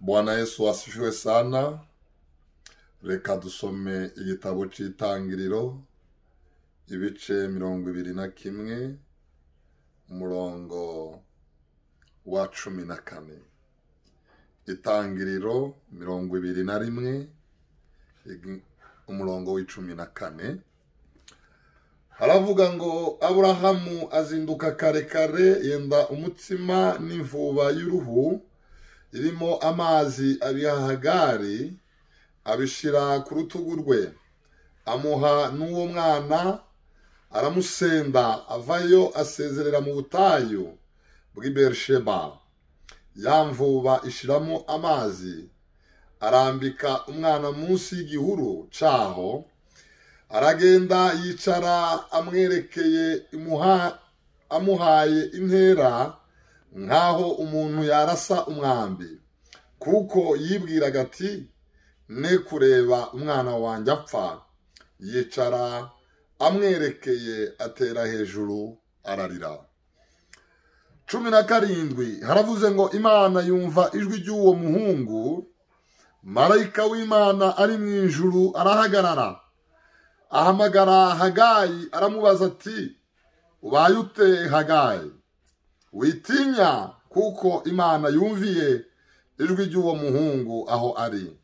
Bwana Yesu asifiwe sana. Reka dusome igitabo c'Itangiriro ibice 21 umurongo wa 14. Itangiriro 21 umurongo w'14. Haravuga ngo Aburahamu azinduka kare kare yenda umutsima n'imvuba y'uruhu irimo amazi abiha Hagari, abishira ku rutugu rwe, amuha n'uwo mwana, aramusenda, avayo asezerera mu butayu bw'i Beersheba. Ya mvuba ishiramo amazi, arambika umwana munsi y'igihuru caho, aragenda yicara amwerekeye amuhaye intera nkaho umuntu yarasa umwambi, kuko yibwiraga ati ne kureba umwana wanjye apfa. Yicara amwerekeye atera hejuru ararira. 17 haravuze ngo Imana yumva ijwi ry'uwo muhungu, marayika w'Imana ari mu ijuru arahagarara, ahamagara Hagayi aramubaza ati ubaye ute Hagayi? Witinya, kuko Imana yumviye ijwi ry'uwo muhungu aho ari.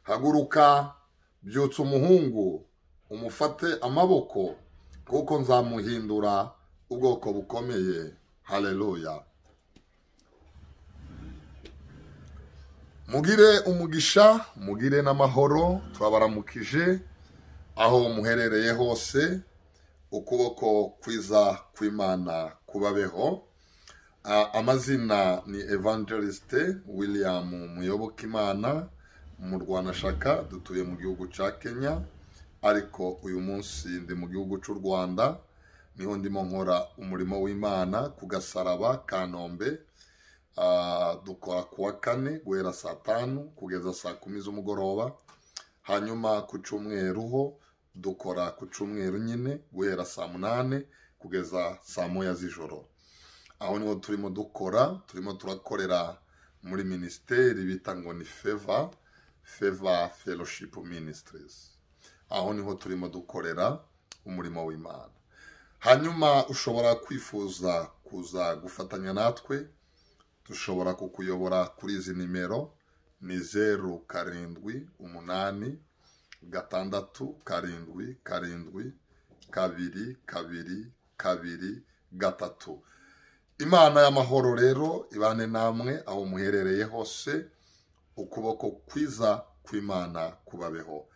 Haguruka, byutsa umuhungu, umufate amaboko, kuko nzamuhindura ubwoko bukomeye. Haleluya. Mugire umugisha, mugire n'amahoro, turabaramukije aho muherereye hose. Ukuboko kwiza kw'Imana kubabeho. Amazina ni Evangeliste William Muyobokimana, mu Rwanashaka, dutuye mu gihugu ca Kenya, ariko uyu munsi ndi mu gihugu c'u Rwanda, niho ndimo nkora umurimo w'Imana ku Gasaraba Kanombe. Dukora kuwa kane guhera saa 5 kugeza saa 10 z'umugoroba, hanyuma ku cyumweru ho dukora ku cyumweru nyine guhera saa 8 kugeza saa 1 z'ijoro. Aho niho turimo dukora, turimo turakorera muri ministeri bita ngo ni Favor Fellowship Ministries. Aho niho turimo dukorera umurimo w'Imana. Hanyuma ushobora kwifuza kuza gufatanya natwe, dushobora kukuyobora kuri izi nimero ni 0 7 8 6 7 7 2 2 2 3. Imana y'amahoro rero ibane namwe aho muherereye hose, ukuboko kwiza kw'Imana kubabeho.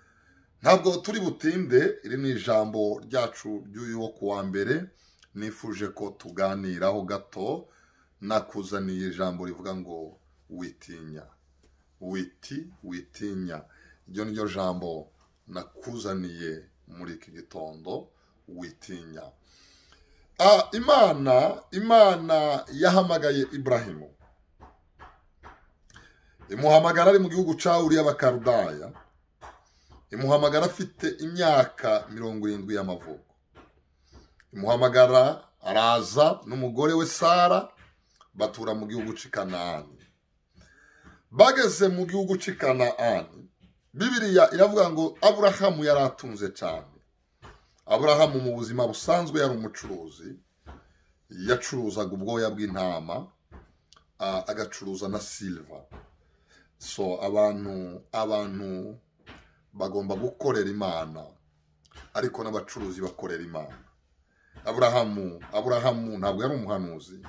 Ntabwo turi butinde, iri ni ijambo ryacu ry'uyu wo kuwa mbere, nifuje ko tuganiraho gato. Nakuzaniye ijambo rivuga ngo witinya, witinya. Iryo ni ryo jambo nakuzaniye muri iki gitondo, witinya. Imana yahamagaye Ibrahimu, imuhamagara ari mu gihugu ca Uri y'Abakaludaya, imuhamagara afite imyaka 70 y'amavuko. Imuhamagara araza n'umugore we Sara, batura mu gihugu c'i Kanaani. Bageze mu gihugu c'i Kanaani, Bibiliya iravuga ngo Aburahamu yaratunze cyane. Aburahamu mu buzima busanzwe yari umucuruzi, yacuruzaga ubwoya bw'intama, agacuruza na silva. So abantu bagomba gukorera Imana, ariko n'abacuruzi bakorera Imana. Aburahamu ntabwo yari umuhanuzi,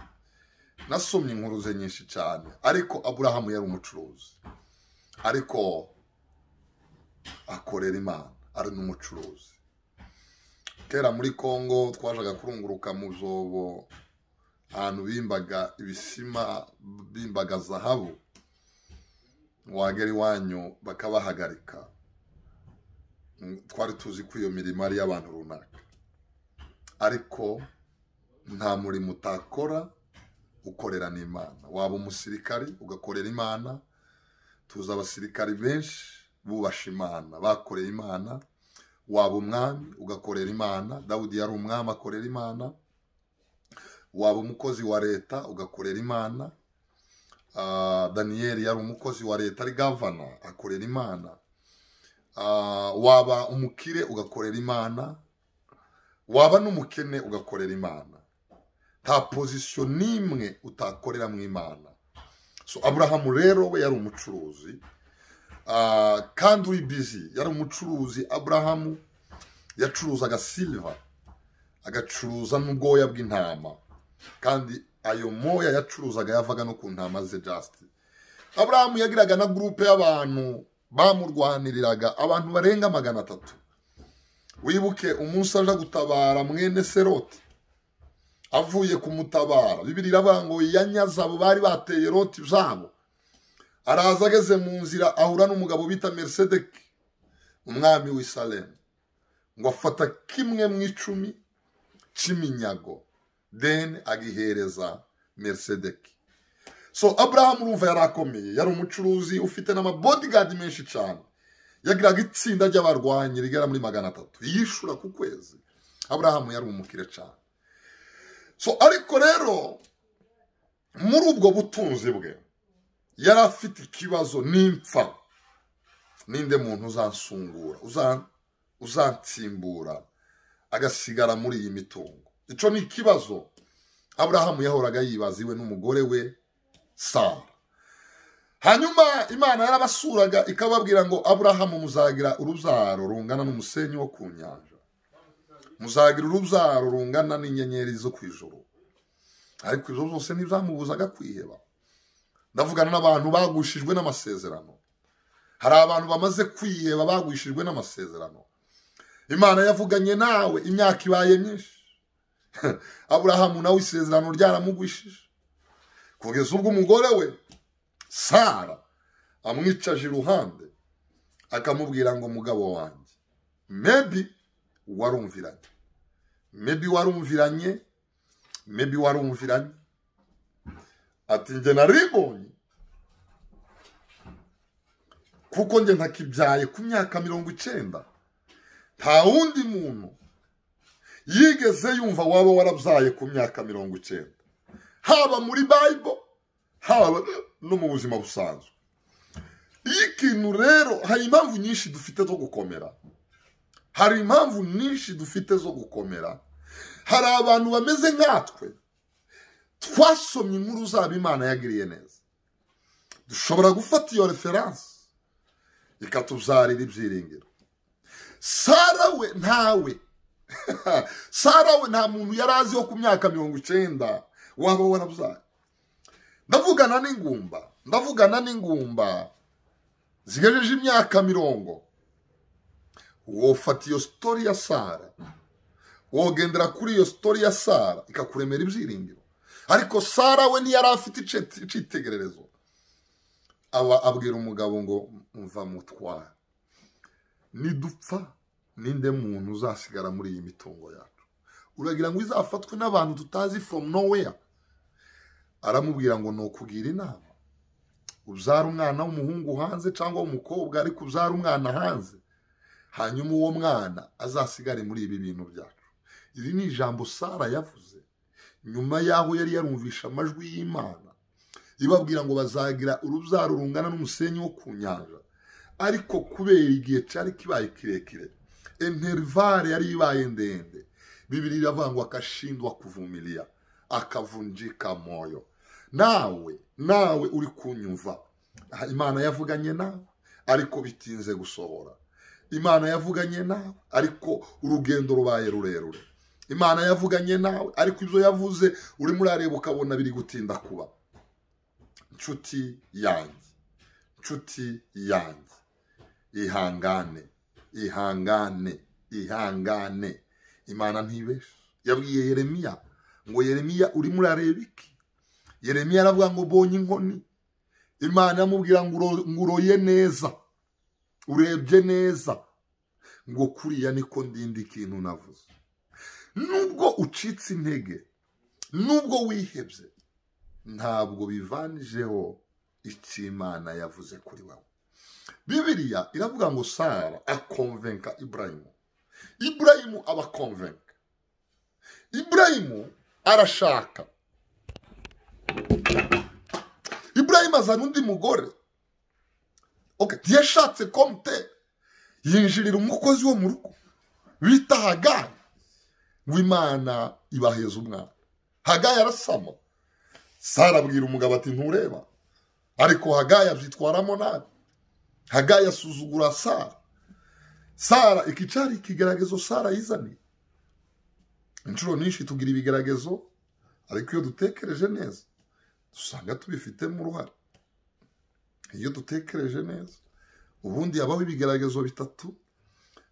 nasomye inkuru ze nyinshi cyane, ariko Aburahamu yari umucuruzi, ariko akorera Imana ari n'umucuruzi. Kera muri Kongo twajaga kurunguruka mu zobo, ahantu bimbaga ibisima, bimbaga zahabu, wagera iwanyu bakabahagarika. Twari tuzi ko iyo mirimo ari y'abantu runaka, ariko nta murimo utakora ukorera n'Imana. Waba umusirikari ugakorera Imana. Tuzi abasirikari benshi bubasha Imana, bakoreye Imana. Waba umwami ugakorera Imana, Dawudi yari umwami akorera Imana. Waba umukozi wa leta ugakorera Imana. Daniyeli yari umukozi wa leta, ari gavana, akorera Imana. Waba umukire ugakorera Imana, waba n'umukene ugakorera Imana. Nta pozisiyo n'imwe utakorera mu Imana. So Aburahamu rero we yari umucuruzi, kandi uri busy. Yari umucuruzi. Aburahamu yacuruzaga silver, agacuruza n'ubwoya bw'intama, kandi ayo moya yacuruzaga yavaga no ku ntama ze. Just Aburahamu yagiraga na groupe y'abantu bamurwaniriraga, abantu barenga 300. Wibuke umunsi aja gutabara mwene Seroti, avuye kumutabara, Bibiliya iravuga ngo yanyaze abo bari bateye Loti zabo. Araza ageze mu nzira ahura n'umugabo bita Melisedeki, umwami w'i Salemu, ngo afata kimwe mu 10 cy'iminyago, then agihereza Melisedeki. So Aburahamu urumva yari akomeye, yari umucuruzi ufite n'amabodyguard menshi cyane. Yagiraga itsinda ry'abarwanyi rigera muri 300 yishura ku kwezi. Aburahamu yari umukire cyane. So ariko rero muri ubwo butunzi bwe yari afite ikibazo: n'impfa ninde muntu uzansungura, uzansimbura agasigara muri iyi mitungo? Icyo ni ikibazo Aburahamu yahoraga yibaza iwe n'umugore we Sara. Hanyuma Imana yarabasuraga ikababwira ngo Aburahamu, muzagira urubyaro rungana n'umusenyi wo ku nyanja, muzagira urubyaro rungana n'inyenyeri zo ku ijuru. Ariko izo zose ntibyamubuzaga kwiheba. Ndavugana n'abantu bagushijwe n'amasezerano. Hari abantu bamaze kwiheba, bagwishijwe n'amasezerano. Imana yavuganye nawe imyaka ibaye myinshi. Aburahamu nawe isezerano ryaramugwishije, kugeza ubwo umugore we Sara amwicaje iruhande akamubwira ngo: "Mugabo wanjye, maybe warumviranye, maybe warumviranye, maybe warumviranye." Ati: "Njye naribonye kuko njye ntakibyaye ku myaka 90. Nta wundi muntu yigeze yumva waba warabyaye ku myaka 90, haba muri Bible, haba no mu buzima busanzwe." Iyo ikintu rero, hari impamvu nyinshi dufite zo gukomera, hari impamvu nyinshi dufite zo gukomera. Hari abantu bameze nkatwe twasomye inkuru zabo Imana yagiriye neza, dushobora gufata iyo référence ikatubyarira ibyiringiro. Sara we ntawe, Sara we nta muntu yari aziho ku myaka 90 waba warabyaye. Ndavugana n'ingumba, ndavugana n'ingumba zigejeje imyaka 40. Wofata iyo story ya Sara, wogendera kuri iyo story ya Sara, ikakuremera ibyiringiro. Ariko Sara we ntiyari afite icyitegererezo. Aba abwira umugabo ngo: "Mva mutwara, nidupfa ninde muntu uzasigara muri iyi mitungo yacu? Uragira ngo izafatwe n'abantu tutazi from nowhere?" Aramubwira ngo: "Nukugira inama, ubyara umwana w'umuhungu hanze cyangwa w'umukobwa, ariko ubyara umwana hanze, hanyuma uwo mwana azasigare muri ibi bintu byacu." Iri ni ijambo Sara yavuze nyuma y'aho yari yarumvisha amajwi y'Imana ibabwira ngo bazagira urubyaro rungana n'umusenyi wo ku nyanja. Ariko kubera igihe cyari kibaye kirekire, intervalle yari ibaye ndende, Bibiliya iravuga ngo akashindwa kuvumilia, akavunjika moyo. Nawe uri kunyumva, Imana yavuganye nawe ariko bitinze gusohora. Imana yavuganye nawe ariko urugendo rubaye rurerure. Imana yavuganye nawe ariko ibyo yavuze urimo urareba ukabona biri gutinda kuba. Nshuti yanjye, nshuti yanjye, ihangane, ihangane, ihangane. Imana ntibesha. Yabwiye Yeremiya ngo: "Yeremiya, urimo urareba iki?" Yeremiya aravuga ngo: "Mbonye inkoni." Imana yamubwira ngo: "Uroye neza, urebye neza," ngo kuriya niko ndinda ikintu navuze. Nubwo ucitse intege, nubwo wihebye, ntabwo bivanijeho icyo Imana yavuze kuri wowe. Bibiliya iravuga ngo Sara akonvenka Iburayimu, Iburayimu abakonvenka. Iburayimu arashaka, Iburayimu Iburahimu azana undi mugore. Okay, ntiyashatse komte, yinjirira umukozi wo mu rugo bita Hagayi, ngo Imana ibaheza umwana. Hagayi arasama. Sara abwira umugabo ati ntureba, ariko Hagayi abyitwaramo nabi. Hagayi asuzugura Sara. Sara iki cyari ikigeragezo Sara yizaniye. Inshuro nyinshi tugira ibigeragezo, ariko iyo dutekereje neza dusanga tubifitemo uruhare. Iyo dutekereje neza, ubundi habaho ibigeragezo bitatu.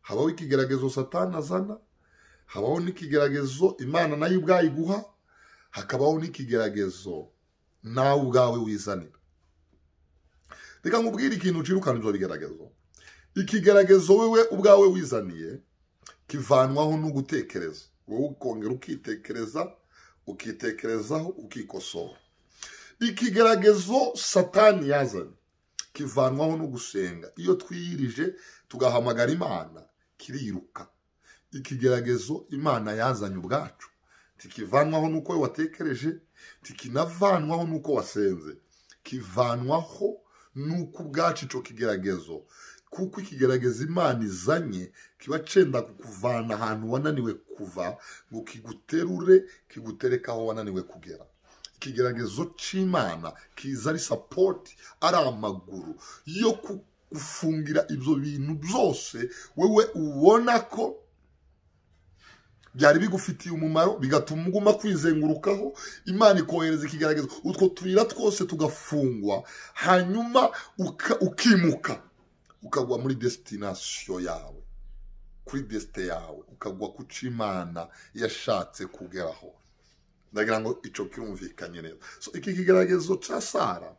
Habaho ikigeragezo Satani azana, habaho n'ikigeragezo Imana nayo ubwayo iguha, hakabaho n'ikigeragezo nawe ubwawe wizanira. Reka nkubwire ikintu ucirukana ibyo bigeragezo. Ikigeragezo wewe ubwawe wizaniye kivanwaho no gutekereza. Wowe ukongera ukitekereza, ukitekerezaho, ukikosora. Ikigeragezo Satani yazanye kivanwaho no gusenga. Iyo twiyirije tugahamagara Imana, kiriruka. Ikigeragezo Imana yazanye ubwacu tikivanwaho nuko watekereje, tikinavanwaho nuko wasenze, kivanwaho nuko ubwacu ico kigeragezo. Kuko ikigeragezo Imana izanye kiba cenda kukuvana ahantu wananiwe kuva, ngo kiguterure kigutereka aho wananiwe kugera. Ikigeragezo c'Imana kiza ari support, ari amaguru yo kugufungira ibyo bintu byose wewe ubona ko byari bigufitiye umumaro, bigatuma uguma kwizengurukaho. Imana ikohereza ikigeragezo, utwo tuyira twose tugafungwa, hanyuma ukimuka ukagwa muri destination yawe, kuri deste yawe, ukagwa ku c'Imana yashatse kugeraho. Ndagira ngo ico kirumvikanye neza. So iki kigeragezo ca Sara,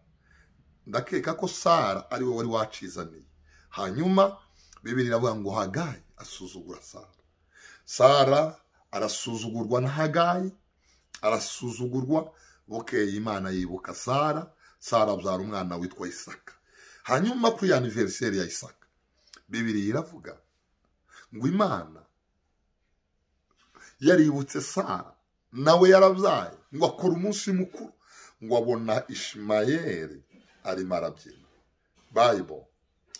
ndakeka ko Sara ari we wari wacizaniye. Hanyuma Bibiliya iravuga ngo Hagayi asuzugura Sara. Sara arasuzugurwa na Hagayi, arasuzugurwa. Bukeye Imana yibuka Sara. Sara abyara umwana witwa Isaka. Hanyuma kuri anniversaire ya Isaka, Bibiliya iravuga ngo Imana yaributse Sara, nawe yarabyaye, ngo akora umunsi mukuru, ngo abona Ishimayeli arimo arabyina. Bible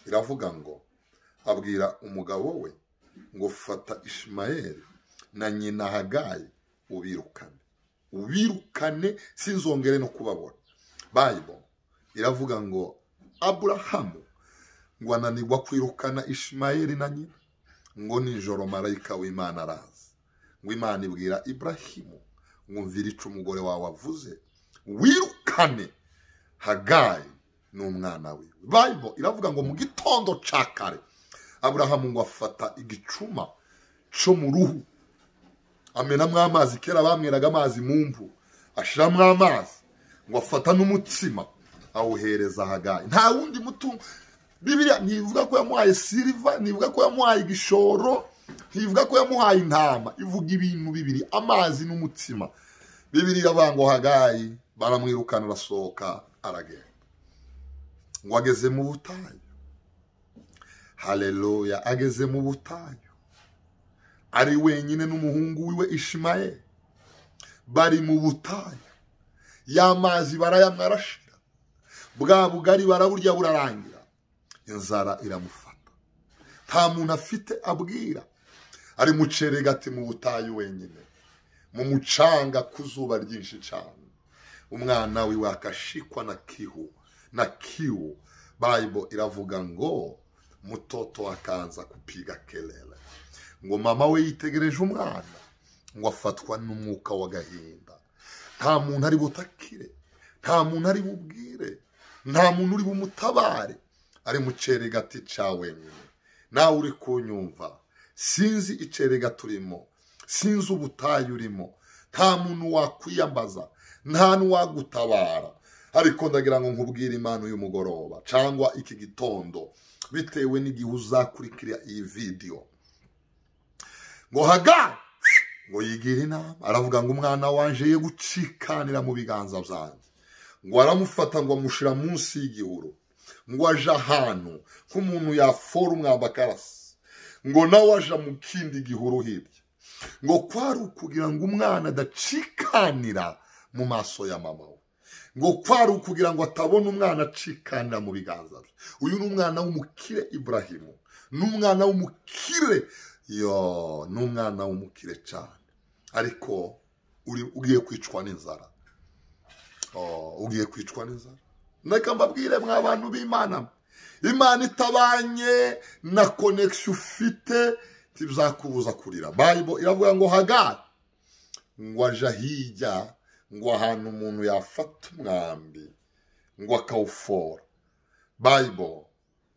iravuga ngo abwira umugabo we ngo fata Ishimayeli na nyina Hagayi ubirukane, ubirukane sinzongere no kubabona. Bible iravuga ngo Aburahamu ngo ananirwa kwirukana Ishimayeli na nyina, ngo nijoro marayika w'Imana araza, ngo Imana ibwira Ibrahimu ngo mvira ico umugore wawe avuze, wirukane Hagayi n'umwana wiwe. Bible iravuga ngo mu gitondo ca kare Aburahamu ngo afata igicuma co mu ruhu, amenamwo amazi. Kera bamweraga amazi mu mpu, ashiramwo amazi, ngo afata n'umutsima awuhereza Hagayi. Nta wundi mutungo. Bibiliya ntivuga ko yamuhaye silver, ntivuga ko yamuhaye igishoro, ntivuga ko yamuhaye intama, ivuga ibintu bibiri, amazi n'umutsima. Bibiliya iravuga ngo Hagayi baramwirukana, arasohoka aragenda, ngo ageze mu butayu. Haleluya, ageze mu butayu ari wenyine n'umuhungu wiwe Ishimayeli, bari mu butayu. Ya mazi barayamwa arashira, bwa bugari baraburya burarangira, inzara iramufata. Nta muntu afite abwira, ari mu ceregati mu butayu wenyine, mu mucanga ku zuba ryinshi cyane. Umwana wiwe akashikwa na kiu. Bible iravuga ngo mutoto akaanza kupiga kelele, ngo mama we yitegereje umwana, ngo afatwa n'umwuka w'agahinda. Nta muntu ari butakire, nta muntu ari bubwire, nta muntu uri bumutabare, ari mu ceregati ca wenyine. Nawe uri kunyumva, sinzi iceregati urimo, sinzi ubutayu urimo, nta muntu wakwiyambaza, nta n'uwagutabara. Ariko ndagira ngo nkubwire Imana uyu mugoroba cyangwa iki gitondo, bitewe n'igihe uzakurikira iyi video, ngo Hagayi ngo yigira inama, aravuga ngo umwana wanje ye gucikanira mu biganza byanjye. Ngo aramufata ngo amushira munsi y'igihuru, ngo aje ahantu nk'umuntu yafora umwamba akarasa, ngo nawe aja mu kindi gihuru hirya, ngo kwari ukugira ngo umwana adacikanira mu maso ya mama we. Ngo kwari ukugira ngo atabona umwana acikanira mu biganza bye. Uyu ni umwana w'umukire Ibrahimu, ni umwana w'umukire, yo ni umwana w'umukire cyane, ariko ugiye kwicwa n'inzara. Ugiye kwicwa n'inzara. Reka mbabwire mwa bantu b'Imana, Imana itabanye na connection ufite ntibizakubuza kurira. Bible iravuga ngo Hagari ngo aja hirya, ngo ahantu umuntu yafata umwambi ngo akawufora. Bible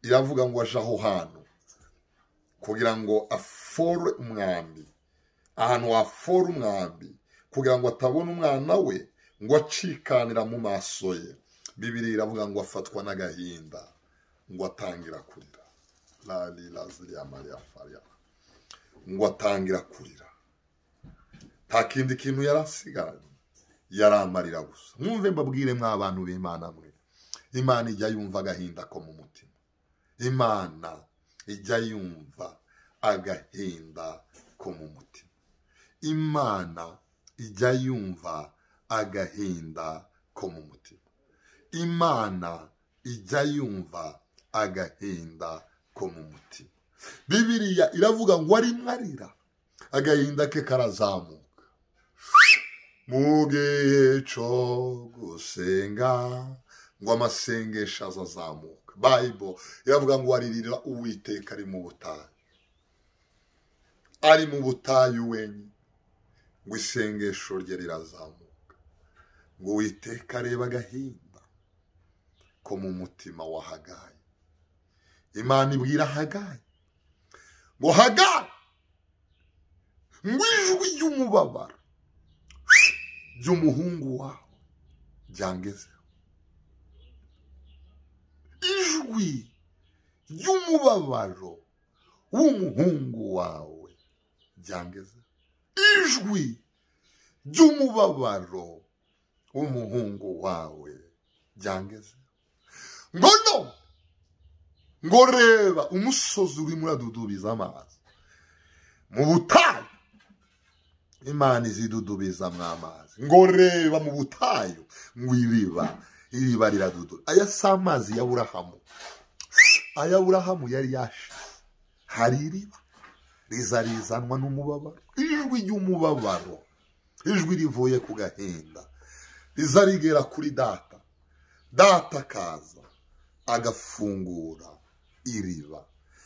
iravuga ngo aja aho hantu kugira ngo afore umwambi, ahantu wafora umwambi kugira ngo atabona umwana we ngo acikanira mu maso ye. Bibiliya iravuga ngo afatwa n'agahinda ngo atangira kurira. La lila ziriya Maria Faria, ngo atangira kurira. Nta kindi kintu yarasigaranye, yaramarira gusa. Mwumve mbabwire mwa bantu b'Imana mwe, Imana ijya yumva agahinda ko mu mutima. Imana ijya yumva agahinda ko mu mutima. Imana ijya yumva agahinda ko mu mutima. Imana ijya yumva agahinda ko mu mutima. Bibiliya iravuga ngo arimwe arira, agahinda ke karazamuka. Mu gihe cyo gusenga ngo amasengesho azazamuka. Bible iravuga ngo aririra Uwiteka ari mu butayu, ari mu butayu wenyine, ngo isengesho rye rirazamuka. Ngo Uwiteka areba agahinda ko mu mutima wa Hagari. Imana ibwira Hagari ngo Hagari, ngo ijwi ry'umubabaro ry'umuhungu wawe ryangezeho. Ijwi ry'umubabaro w'umuhungu wawe ryangezeho. Ijwi ry'umubabaro w'umuhungu wawe ryangezeho. Ngo no, ngo reba umusozi urimo uradudubiza amazi mu butayu. Imana izidudubiza amazi. Ngo reba mu butayu, ngo iriba, iriba riradudubiza. Aya si amazi ya Aburahamu. Aya Aburahamu yari yashize. Hari iriba riza rizanwa n'umubabaro, ijwi ry'umubabaro, ijwi rivuye ku gahinda, riza rigera kuri data. Data akaza agafungura iriba.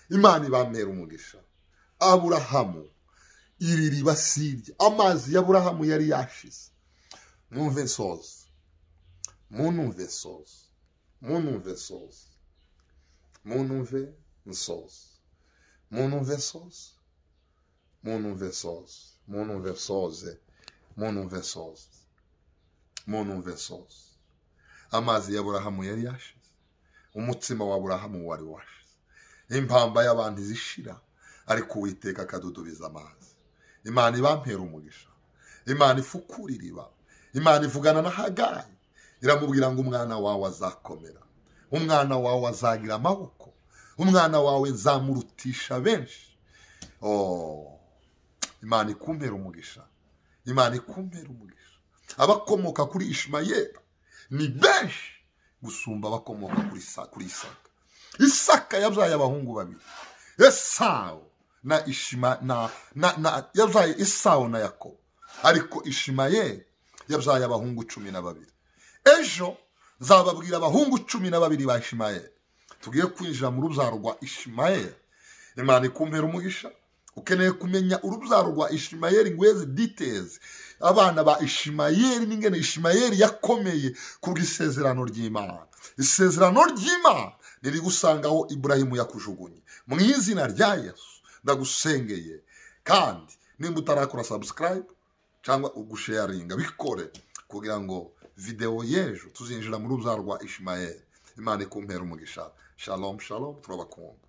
Imana ibamera umugisha. Aburahamu iri riba sirya, amazi ya Aburahamu yari yashize. Mwumve nsoze, munumve nsoze, munumve nsoze, munumve nsoze, munumve nsoze, munumve nsoze, munumve nsoze, munumve nsoze, munumve nsoze. Amazi ya Aburahamu yari yashize, umutsima wa Aburahamu wari washize, impamba y'abantu izishira, ariko Uwiteka akadudubiza amazi. Imana ibampera umugisha. Imana ifukura iriba. Imana ivugana na Hagari, iramubwira ngo umwana wawe azakomera, umwana wawe azagira amaboko, umwana wawe nzamurutisha benshi. Oh, Imana ikumpera umugisha. Imana ikumpera umugisha. Abakomoka kuri Ishimayeli ni benshi gusumba abakomoka kuri Isaka. Isaka yabyaye abahungu babiri, Esawu na Ishima na yabyaye Esawu na Yakobo, ariko Ishimayeli yabyaye abahungu 12. Ejo nzababwira abahungu 12 ba Ishimayeli. Tugiye kwinjira mu rubyaro rwa Ishimayeli. Imana ikumpera umugisha. Ukeneye kumenya urubyaro rwa Ishimayeli ngweze details, abana ba Ishimayeli n'ingene Ishimayeli yakomeye kubw'isezerano ry'Imana. Isezerano ry'Imana riri gusangaho Ibrahimu yakujugunye. Mu izina rya Yesu ndagusengeye, kandi nimba utarakora subscribe cyangwa ugusharinga bikore kugira ngo video y'ejo tuzinjira mu rubyaro rwa Ishimayeli. Imana ikumpera umugisha. Shalom shalom, turabakunda.